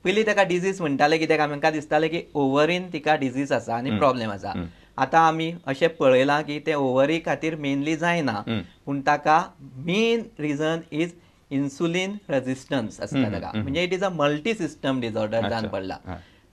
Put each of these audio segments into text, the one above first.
पयलीं ताका डिजीज म्हणटाले कित्याक आमकां दिसतालें की ओवरीन तिका डिजीज आसा आनी प्रॉब्लेम आसा. आतां आमी अशें पळयलां की तें ओवरी खातीर मेनली जायना, पूण ताका main reason is insulin resistance आसता ताका, म्हणजे it is a multi system disorder जावन पडला.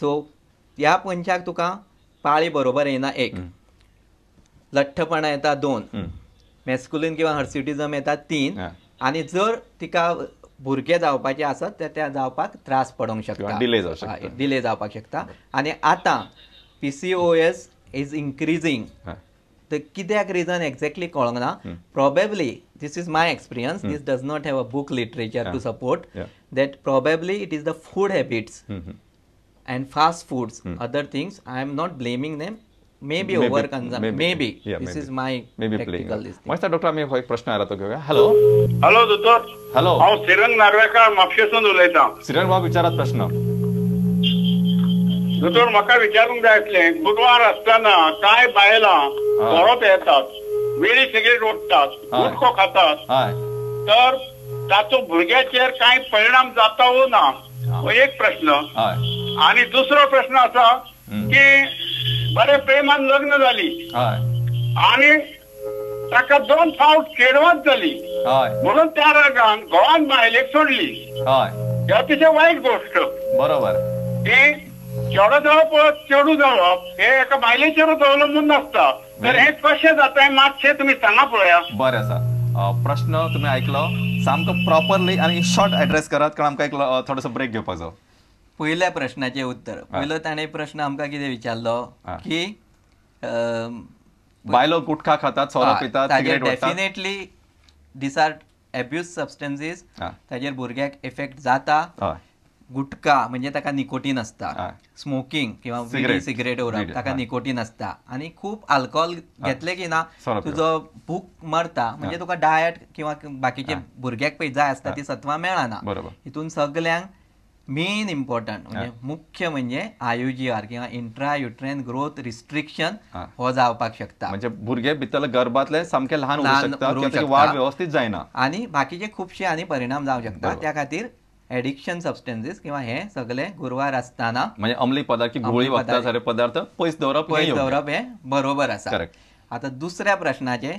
सो ह्या मनशाक तुका पाळी बरोबर येना एक, लठ्ठपणा येता दोन, मेस्कुलीन किंवा हर्सिटिझम येता तीन, आनी जर तिका भुरगे जावपाचे आसत तर त्या जावपाक त्रास पडोंक शकता, डिले जावपाक शकता. आनी आतां PCOS is increasing, तर कित्याक रिजन एक्झॅक्टली कळोंक ना. Probably this is my experience, this does not have a book literature to support that. Probably it is the food habits and fast foods, other things. I am not blaming them, maybe over consumption, maybe this is my practical this thing. मस्त doctor, आमी हो एक प्रश्न आयला तो घेवया. Hello hello दोतोर. Hello, हांव श्रीरंग नार्वेकार म्हापशेसून उलयतां. श्रीरंग बाब, विचारात प्रश्न. दोतोर, म्हाका विचारूंक जाय आसलें, गुरवार आसतना कांय बायलां सोरो पियेतात, विडी सिगरेट ओडटात, गुटखो खातात, तर ताचो भुरग्याचेर कांय परिणाम जाता वो ना, हो एक प्रश्न. आनी दुसरो प्रश्न आसा की बरे प्रेमान लग्न जाली आनी ताका 2 फावट चेडवांच जाली, म्हणून त्या रागान घोवान बायलेक सोडली, ही अतिशय वायट गोश्ट. बरोबर, की चेडो जावप चेडू जावप हे एका बायलेचेरूच अवलंबून नासता, तर हे कशें जाता मातशें तुमी सांगा पळोवया. बरें आसा, प्रश्न तुमी आयकलो सामको प्रॉपरली आनी शॉर्ट एड्रेस करात, कारण आमकां एक थोडोसो ब्रेक घेवपाक जाय. पयल्या प्रश्नाचें उत्तर, पयलो ताणें प्रश्न आमकां कितें विचारलो की बायलो गुटखा खातात, सोरो पितात, cigarette ओडटात, definitely these are abuse substances, ताजेर भुरग्याक इफेक्ट जाता. गुटखा म्हणजे ताका निकोटीन आसता, स्मोकिंग किंवा सिगरेट ओडप ताका निकोटीन आसता, आनी खूब अल्कोहोल घेतले की ना तुजो भूक मरता, म्हणजे तुका डायट किंवा बाकीचे भुरग्याक पळय जाय आसता ती सत्वां मेळना. हितून सगल्यांक मेन इम्पॉर्टंट म्हणजे मुख्य म्हणजे IUGR किंवा इंट्रा युट्रेन ग्रोथ रिस्ट्रिक्शन हो जावपाक शकता, म्हणजे भुरगे भितरले गर्भातले सामके ल्हान उरूंक शकता, वाड व्यवस्थित जायना आनी बाकीचे खुबशे आनी परिणाम जावंक शकता. त्या खातीर एडिक्शन सबस्टन्सीस किंवा हे सगळे गुरवार आसतना म्हणजे अंमली पदार्थ, गोळी वखदां सारके पदार्थ पयस दवरप, पयस दवरप हे बरोबर आसा. आतां दुसऱ्या प्रश्नाचे,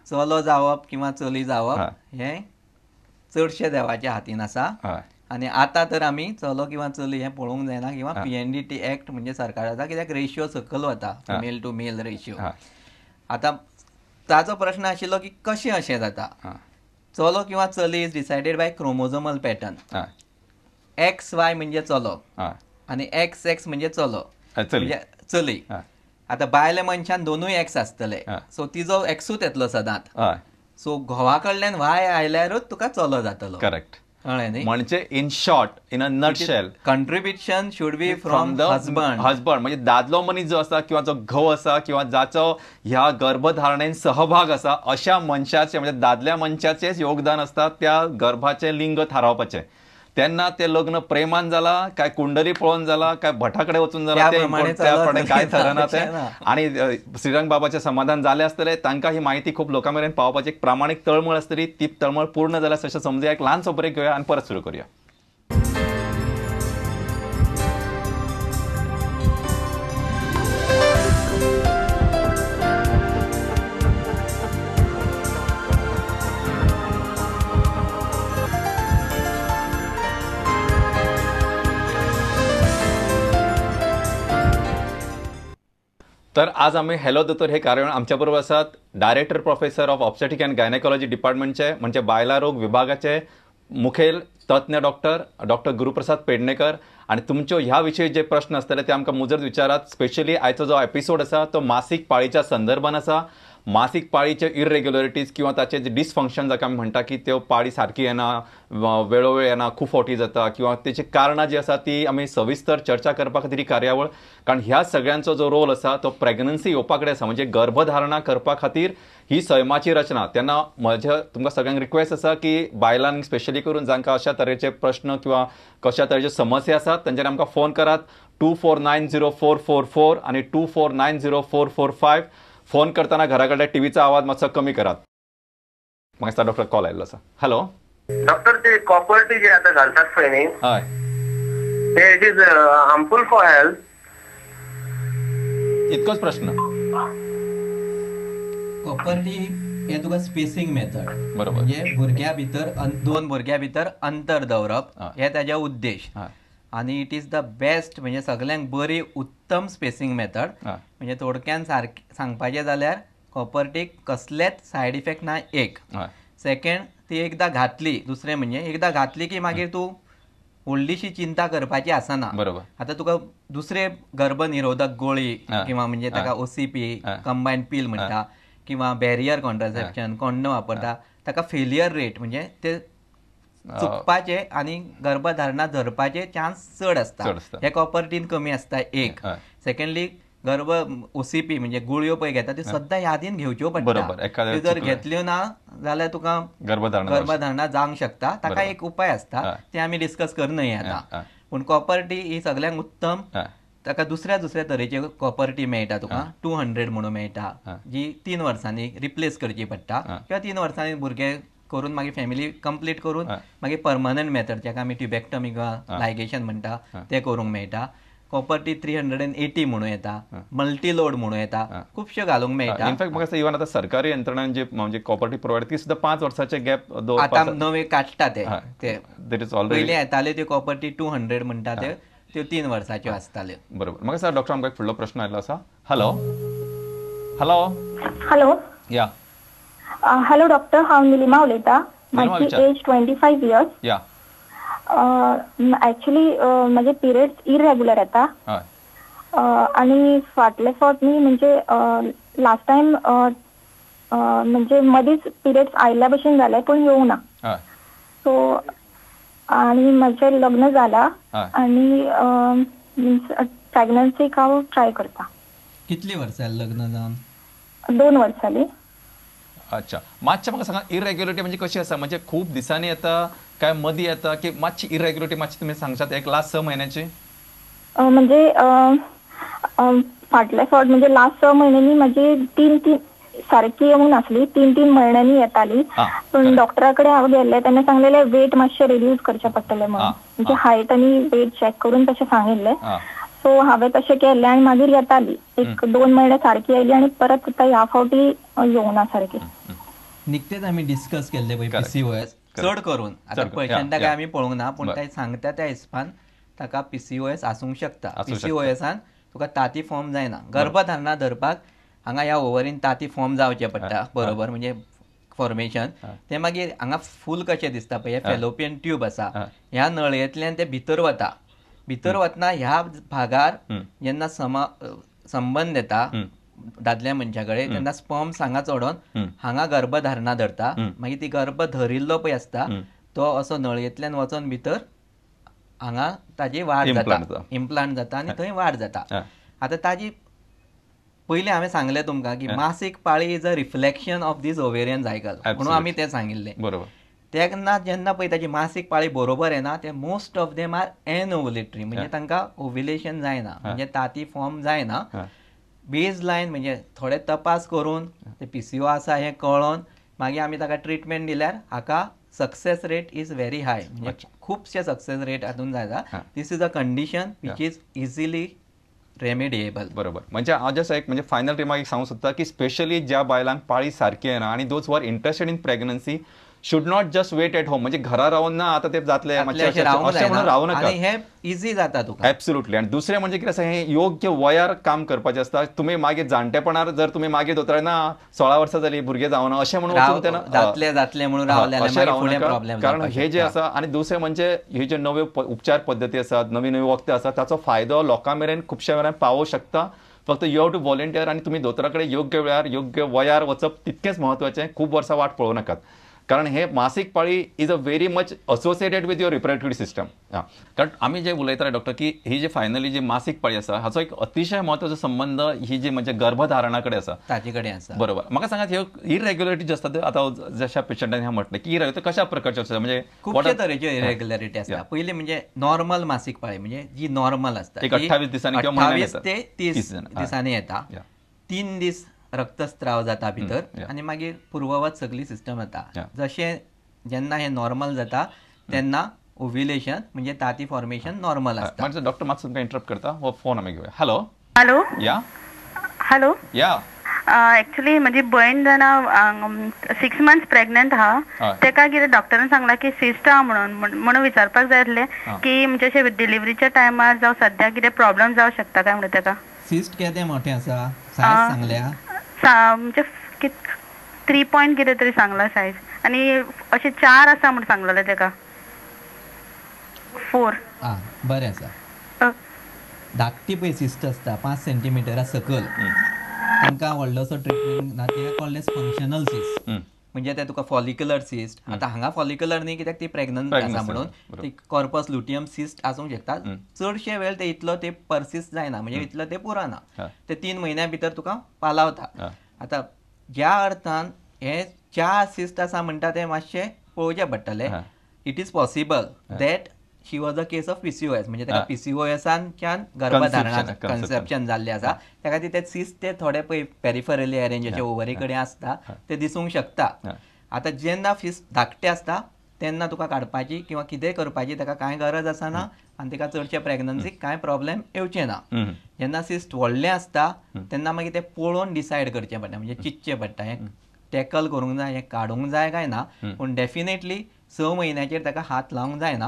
चलो जावप किंवा चली जावप हे चडशे देवाच्या हातीन आसा, आनी आतां तर आमी चलो किंवा चली हें पळोवंक जायना, किंवा PNDT act म्हणजे सरकाराचा कित्याक रेशियो सकयल वता, मेल टू मेल रेशियो. आतां ताचो प्रश्न आशिल्लो की कशें अशें जाता, चलो किंवा चली is decided by chromosomal pattern. XY म्हणजे चलो आनी XX म्हणजे चलो म्हणजे चली. आतां बायले मनशान दोनूय एक्स आसतले, सो तिजो एक्सूच येतलो सदांच, सो घोवा कडल्यान वाय आयल्यारूच तुका चलो जातलो. करेक्ट, म्हणजे in short, in a nutshell, contribution should be from the husband. Husband म्हणजे दादलो मनीस जो आसा किंवा जो घोव आसा किंवा जाचो ह्या गर्भधारणेन सहभाग आसा अशा मनशाचे म्हणजे दादल्या मनशाचेच योगदान आसता त्या गर्भाचें लिंग थारावपाचें. तेन्ना ते लग्न प्रेमान जाला काय कुंडली पळोवन जाला काय भटाकडे वचून जाला त्याप्रमाणे काय थरना तें. आनी श्रीरंग बाबाचें समाधान जालें आसतलें, तांकां ही माहिती खूब लोकां मेरेन पावपाची एक प्रामाणीक तळमळ आसतली, ती तळमळ पूर्ण जाल्या अशें समजुया. एक ल्हानसो ब्रेक घेवया आनी परत सुरू करूया. तर आज आमी हॅलो दोतोर हे कार्यावळ आमच्या बरोबर आसात director professor of obstetric and gynaecology डिपार्टमेंटचे म्हणजे बायलां रोग विभागाचे मुखेल तज्ञ डॉक्टर डॉक्टर गुरुप्रसाद पेडणेकर. आनी तुमच्यो ह्या विशयी जे प्रश्न आसतले ते आमकां मुजरत विचारात. स्पेशली आयचो जो एपिसोड आसा तो मासीक पाळीच्या संदर्भान आसा. मासीक पाळीचे इरेग्युलरिटीज किंवा ताचे जे डिसफंक्शन जाका आमी म्हणटा की त्यो पाळी सारकी येना, वेळोवेळ येना, खूब फावटी जाता किंवा तेची कारणां जी आसा ती आमी सविस्तर चर्चा करपा खातीर ही कार्यावळ. कारण ह्या सगळ्यांचो जो रोल आसा तो प्रेग्नन्सी येवपा कडेन आसा, म्हणजे गर्भधारणा करपा खातीर ही सैमाची रचना. तेन्ना म्हज्या तुमकां सगळ्यांक रिक्वेस्ट आसा की बायलांक स्पेशली करून जांकां अशा तरेचे प्रश्न किंवा कशा तरेच्यो समस्या आसात तांच्यानी आमकां फोन करात 2490444 आनी 2490445. फोन करताना घरा कडल्या टीव्हीचा आवाज मातसो कमी करात. म्हाका डॉक्टर कॉल आयिल्लो आसा. हॅलो डॉक्टर, ते कॉपर्टी जे आता घालतात पळय न्ही, हय, It is harmful for health. इतकोच प्रश्न. कॉपर टी हे तुका स्पेसिंग मेथड, बरोबर, म्हणजे भुरग्या भितर दोन भुरग्या भितर अंतर दवरप हे ताजे उद्देश. आनी it is the best, म्हणजे सगळ्यांक बरी उत्तम स्पेसिंग मेथड. म्हणजे थोडक्यान सारकें सांगपाचें जाल्यार कॉपर टीक कसलेच सायड इफेक्ट ना एक. सेकंड, ती एकदां घातली, दुसरें म्हणजे एकदां घातली की मागीर तूं व्हडलीशी चिंता करपाची आसना. बरोबर. आतां तुका दुसरे गर्भनिरोधक गोळी किंवा म्हणजे ताका ओसीपी कंबायन पील म्हणटा किंवा बॅरियर कॉन्ट्रासेप्शन कोण्ण वापरता, ताका फेलियर रेट म्हणजे ते चुकपाचे आनी गर्भधारणा धरपाचे चान्स चड आसता. हे कॉपर टीन कमी आसता एक. सेकंडली, गर्भ ओसीपी म्हणजे गुळयो पळय घेता त्यो सद्दां यादीन घेवच्यो पडटा. त्यो जर घेतल्यो ना जाल्यार तुका गर्भधारणा जावंक शकता. ताका एक उपाय आसता, ते आमी डिस्कस करनय आतां. पूण कॉपर टी ही सगळ्यांक उत्तम. ताका दुसऱ्या दुसऱ्या तरेचे कॉपर टी मेळटा तुका, 200 म्हणून मेळटा, जी 3 वर्सांनी रिप्लेस करची पडटा किंवा 3 वर्सांनी भुरगे करून मागीर फॅमिली कंप्लीट करून मागीर परमनंट मेथड जाका आमी ट्युबेक्टमी किंवा लायगेशन म्हणटा ते करूंक मेळटा. कॉपर टी 380 म्हणून येता, मल्टी लोड म्हणून येता, खुबश्यो घालूंक मेळटा. इनफॅक्ट म्हाका इवन आतां सरकारी यंत्रणान जे म्हणजे कॉपर टी प्रोवायड ती सुद्दां 5 वर्साचे गॅप आतां नवे काडटा ते. पयलीं येताले त्यो कॉपर टी 200 म्हणटा ते, त्यो 3 वर्साच्यो आसताल्यो. बरोबर. म्हाका सर डॉक्टर आमकां एक फुडलो प्रश्न आयलो आसा. हॅलो. हॅलो. हॅलो. या. हॅलो डॉक्टर, हांव निलिमा उलयतां. म्हजी एज 25 इयर्स. या. ऍक्च्युली म्हजे पिरियड्स इरेग्युलर येता आनी फाटले फावट न्ही म्हणजे लास्ट टायम म्हणजे मदींच पिरियड्स आयिल्ल्या भशेन जाले पूण येवंक ना. सो आनी म्हजें लग्न जाला आनी मिन्स प्रेग्नन्सीक हांव ट्राय करता. कितली वर्सां लग्न जावन? 2 वर्सां जालीं. अच्छा. मातशें म्हाका सांगा, इरेग्युलरिटी म्हणजे कशी आसा? म्हणजे खूब दिसांनी येता काय मदीं येता की मातशी इरेग्युलरिटी मातशी तुमी सांगशात एक लास्ट 6 म्हयन्याची? म्हणजे फाटले फावट म्हणजे लास्ट 6 म्हयन्यांनी म्हजी 3-3 सारकी येवंक नासली, 3-3 म्हयन्यांनी येताली. पूण डॉक्टरा कडेन हांव गेल्लें तेन्ना सांगलेलें वेट मातशें रिड्यूस करचें पडटलें म्हणून, म्हणजे हायट आनी वेट चॅक करून तशें सांगिल्लें. सो हांवें तशें केल्लें आनी मागीर येताली एक 2 म्हयने सारकी आयली आनी परत आतां ह्या फावटी येवना सारकी. निकतेच आमी डिस्कस केल्ले पळय पीसीओएस चड करून आतां पेशंटा काय आमी पळोवंक ना, पूण ते सांगता त्या हिसपान ताका पीसीओएस आसूंक शकता. पीसीओएसान तुका ताती फॉर्म जायना. गर्भधारणा धरपाक हांगा ह्या ओवरीन ताती फॉर्म जावचें पडटा, बरोबर, म्हणजे फॉर्मेशन. ते मागीर हांगा फूल कशें दिसता पळय, फेलोपियन ट्यूब आसा, ह्या नळयेंतल्यान ते भितर वता. भितर वतना ह्या भागार जेन्ना संबंद येता दादल्या मनशा कडेन तेन्ना स्पर्म्स हांगा चडोन हांगा गर्भधारणा धरता. मागीर ती गर्भ धरिल्लो पळय आसता तो असो नळयेंतल्यान वचोन भितर हांगा ताजी वाड जाता, इम्प्लांट जाता आनी थंय वाड जाता. आतां ताजी पयलीं हांवें सांगलें तुमकां की मासीक पाळी is a reflection of this ovarian cycle म्हणून आमी तें सांगिल्लें. बरोबर. तेन्ना जेन्ना पळय ताजी मासीक पाळी बरोबर येना ते most of them are anovulatory, म्हणजे तांकां ओव्युलेशन जायना, म्हणजे ताती फॉर्म जायना. बेज लायन म्हणजे थोडे तपास करून ते पीसीओ आसा हें कळोन मागीर आमी ताका ट्रिटमेंट दिल्यार हाका success rate is very high, म्हणजे खुबशे सक्सेस रेट हातून जाता. This is a condition which is easily remediable. बरोबर. म्हणजे हांव जस्ट एक म्हणजे फायनल रिमार्क एक सांगूंक सोदता की स्पेशली ज्या बायलांक पाळी सारकी येना आनी those who are interested in pregnancy should not just wait at home, म्हणजे घरा रावन ना आतां ते जातले अशें म्हणून रावू नाका. हे इजी जाता तुका. ऍब्सोल्युटली. आनी दुसरें म्हणजे कितें आसा, हें योग्य वयार काम करपाचें आसता. तुमी मागीर जाणटेपणार जर तुमी मागीर दोतोरा ना 16 वर्सां जालीं भुरगें जावना अशें म्हणून वचून तेन्ना जातलें जातलें म्हणून रावलें अशें रावू नाका. कारण हे जे आसा आनी दुसरें म्हणजे हे जे नव्यो उपचार पद्दती आसात, नवी नवी वखदां आसात, ताचो फायदो लोकां मेरेन खुबश्या वेळार पावोवंक शकता. फक्त you have to volunteer आनी तुमी दोतोरा कडेन योग्य वेळार योग्य वयार वचप तितकेंच म्हत्वाचें. खूब वर्सां वाट पळोवं नाकात, कारण हे मासीक पाळी is a very much associated with your reproductive system. कारण आमी जे उलयताले डॉक्टर की ही जे फायनली जी मासीक पाळी आसा हाचो एक अतिशय म्हत्वाचो संबंध ही जी म्हणजे गर्भधारणा कडेन आसा, ताचे कडेन आसा. बरोबर. म्हाका सांगात ह्यो इरेग्युलरिटी जी आसता आतां जशा पेशंटान हें म्हटलें की इरेग्युलर कशा प्रकारच्यो आसता, म्हणजे खुबशे तरेच्यो इरेग्युलरिटी आसता. पयलीं म्हणजे नॉर्मल मासीक पाळी म्हणजे जी नॉर्मल आसता 28 दिसांनी किंवा 28 ते 30 दिसांनी येता, 3 दीस रक्तस्त्राव जाता भितर आनी मागीर पुर्ववत सगळी सिस्टम जाता. जशें जेन्ना हें नॉर्मल जाता तेन्ना ओव्युलेशन म्हणजे ताती फॉर्मेशन नॉर्मल आसता. डॉक्टर मातसो तुमकां इंटरप्ट करता, हो फोन आमी घेवया. हॅलो हॅलो या हॅलो या एक्चुअली म्हजी भयण जाणा 6 मंथ्स प्रेग्नंट आहा, तेका कितें डॉक्टरान सांगला की सिस्ट आहा म्हणून, म्हणून विचारपाक जाय आसलें की म्हणजे अशें डिलिव्हरीच्या टायमार जावं सद्या कितें प्रॉब्लम जावं शकता काय म्हणून. तेका सिस्ट केदें मोठें आसा, सायज सांगल्या? म्हणजे 3 पॉयंट कितें तरी सांगला सायज, आनी अशें 4 आसा म्हणून सांगलेलें तेका, 4. आं बरें आसा. धाकटी पळय सिस्ट आसता 5 सेंटीमिटरा सकयल, तांकां व्हडलोसो ट्रिटमेंट ना, ते कॉल्ड एज फंक्शनल सिस्ट, म्हणजे ते तुका फॉलिक्युलर सिस्ट. आतां हांगा फॉलिक्युलर न्ही कित्याक ती प्रेग्नंट आसा म्हणून ती कॉर्पस ल्युटियम सिस्ट आसूंक शकता. चडशे वेळ ते इतलो ते परसिस्ट जायना, म्हणजे इतलो ते पुराना, ते 3 म्हयन्या भितर तुका पालावता. आतां ज्या अर्थान हे 4 सिस्ट आसा म्हणटा ते मातशें पळोवचें पडटलें. It is possible that she was a case of PCOS, म्हणजे ताका पीसीओएसांच्यान गर्भधारणा कन्सेप्शन जाल्लें आसा, त्या खातीर ते सिस्ट ते थोडे पळय पेरिफरली अरेंज अशे ओवरी कडेन आसता ते दिसूंक शकता. आतां जेन्ना सिस्ट धाकटे आसता तेन्ना तुका काडपाची किंवा कितें करपाची ताका कांय गरज आसना आनी ताका चडशे प्रेग्नन्सीक कांय प्रॉब्लेम येवचे ना. जेन्ना सिस्ट व्हडलें आसता तेन्ना मागीर ते पळोवन डिसायड करचें पडटा, म्हणजे चिंतचें पडटा हें टॅकल करूंक जाय, हें काडूंक जाय काय ना. पूण डेफिनेटली 6 म्हयन्याचेर ताका हात लावंक जायना,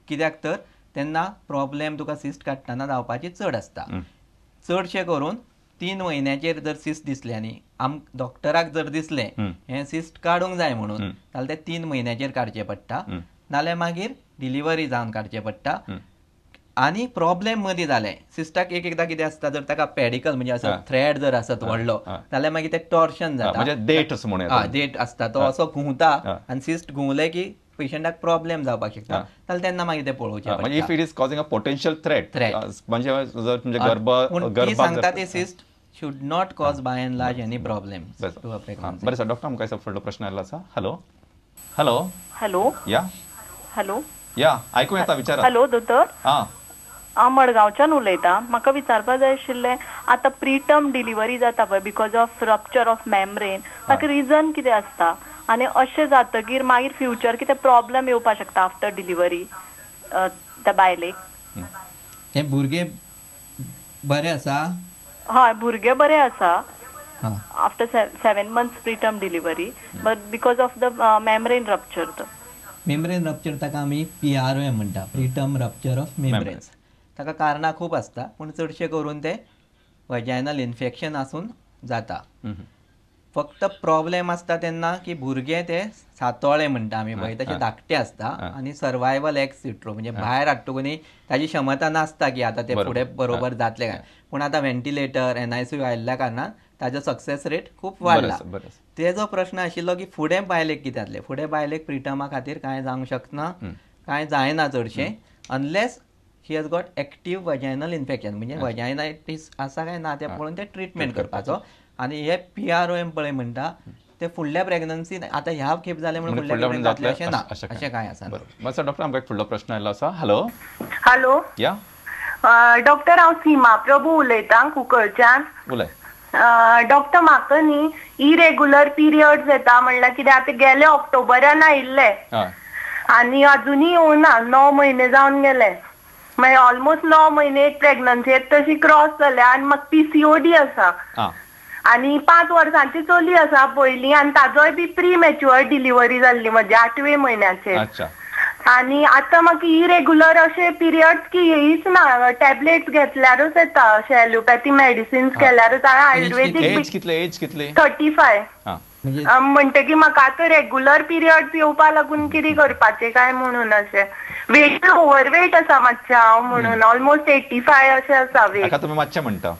कित्याक तर तेन्ना प्रॉब्लेम तुका सिस्ट काडटना जावपाची चड आसता. चडशे करून 3 म्हयन्याचेर जर सिस्ट दिसलें आनी आम डॉक्टराक जर दिसलें हें सिस्ट काडूंक जाय म्हणून, जाल्यार तें 3 म्हयन्याचेर काडचें पडटा, नाल्यार मागीर डिलिव्हरी जावन काडचें पडटा. आनी प्रॉब्लेम मदीं जालें सिस्टाक एक एकदां कितें आसता, जर ताका पेडिकल म्हणजे असो थ्रेड जर आसत व्हडलो जाल्यार मागीर ते टॉर्शन जाता, देठ देठ आसता तो असो घुंवता आनी सिस्ट घुंवले की पेशंटाक प्रॉब्लेम जावपाक शकता, जाल्यार तेन्ना मागीर ते पळोवचें. म्हणजे if it is causing a potential threat, म्हणजे जर तुमचे गर्भ ती सांगता ते cyst should not cause by and large any problem to a pregnancy. बरें सर, डॉक्टर आमकां फुडलो प्रश्न आयलो आसा. हॅलो हॅलो हॅलो या हॅलो या आयकूं येता, विचारा. हॅलो दोतोर, हांव मडगांवच्यान उलयतां. म्हाका विचारपाक जाय आशिल्लें, आतां प्रिटर्म डिलिव्हरी जाता पळय because of rupture of membrane, ताका रिजन कितें आसता आनी अशें जातकीर मागीर फ्युचर कितें प्रॉब्लम येवपाक शकता आफ्टर डिलिव्हरी त्या बायलेक? हे भुरगें बरें आसा? हय, भुरगें बरें आसा after 7 months preterm delivery, but because of the membrane rupture. Membrane rupture ताका आमी PROM म्हणटा, प्रिटर्म रप्चर ऑफ मेम्ब्रेन्स. ताका कारणां खूब आसता, पूण चडशें करून ते वजायनल इन्फेक्शन आसून जाता. फक्त प्रॉब्लेम आसता तेन्ना की भुरगें ते सातोळे म्हणटा आमी पळय तशें धाकटें आसता आनी सर्वायवल एक्स विट्रो म्हणजे भायर हाडटकूच न्ही ताजी क्षमता नासता की आतां ते फुडें बरोबर जातलें काय. पूण आतां व्हेंटिलेटर NICU आयिल्ल्या कारणान ताजो सक्सेस रेट खूब वाडला. तेजो प्रश्न आशिल्लो की फुडें बायलेक कितें जातलें, फुडें बायलेक प्रिटर्मा खातीर कांय जावंक शकना, कांय जायना चडशें, unless she has got active vaginal infection, म्हणजे वजायनायटीस आसा काय ना तें पळोवन तें ट्रिटमेंट करपाचो. आनी हे PROM पळय म्हणटा ते फुडल्या प्रेग्नन्सीन आतां ह्या खेप जालें म्हणून फुडल्या खेप जातलें अशें ना, अशें कांय आसना. बरें डॉक्टर, आमकां एक फुडलो प्रश्न आयलो आसा. हॅलो हॅलो या डॉक्टर, हांव सीमा प्रभू उलयतां कुंकळच्यान. उलय डॉक्टर, म्हाका न्ही इरेग्युलर पिरियड्स येता, म्हणल्यार कितें आतां गेले ऑक्टोबरान आयिल्ले आनी अजुनूय येवना, 9 म्हयने जावन गेले, मागीर ऑलमोस्ट 9 म्हयने एक प्रेग्नन्सी तशी क्रॉस जाल्या आनी म्हाका PCOD आसा आनी 5 वर्सांची चली आसा पयली आनी ताजोय बी प्री मॅच्युअर डिलिव्हरी जाल्ली म्हजी 8वे म्हयन्याचेर. आनी आतां म्हाका इरेग्युलर अशे पिरियड्स की येयच ना, टॅबलेट्स घेतल्यारूच येता, अशे एलोपॅथी मेडिसिन्स केल्यारूच. हांवें आयुर्वेदीक. एज कितली? 35. म्हणटकीर म्हाका आतां रेग्युलर पिरियड्स येवपा लागून कितें करपाचें काय म्हणून, अशें वेट ओवरवेट आसा मातशें हांव म्हणून, ऑलमोस्ट 85 अशें आसा वेट. तुमी मातशें म्हणटा.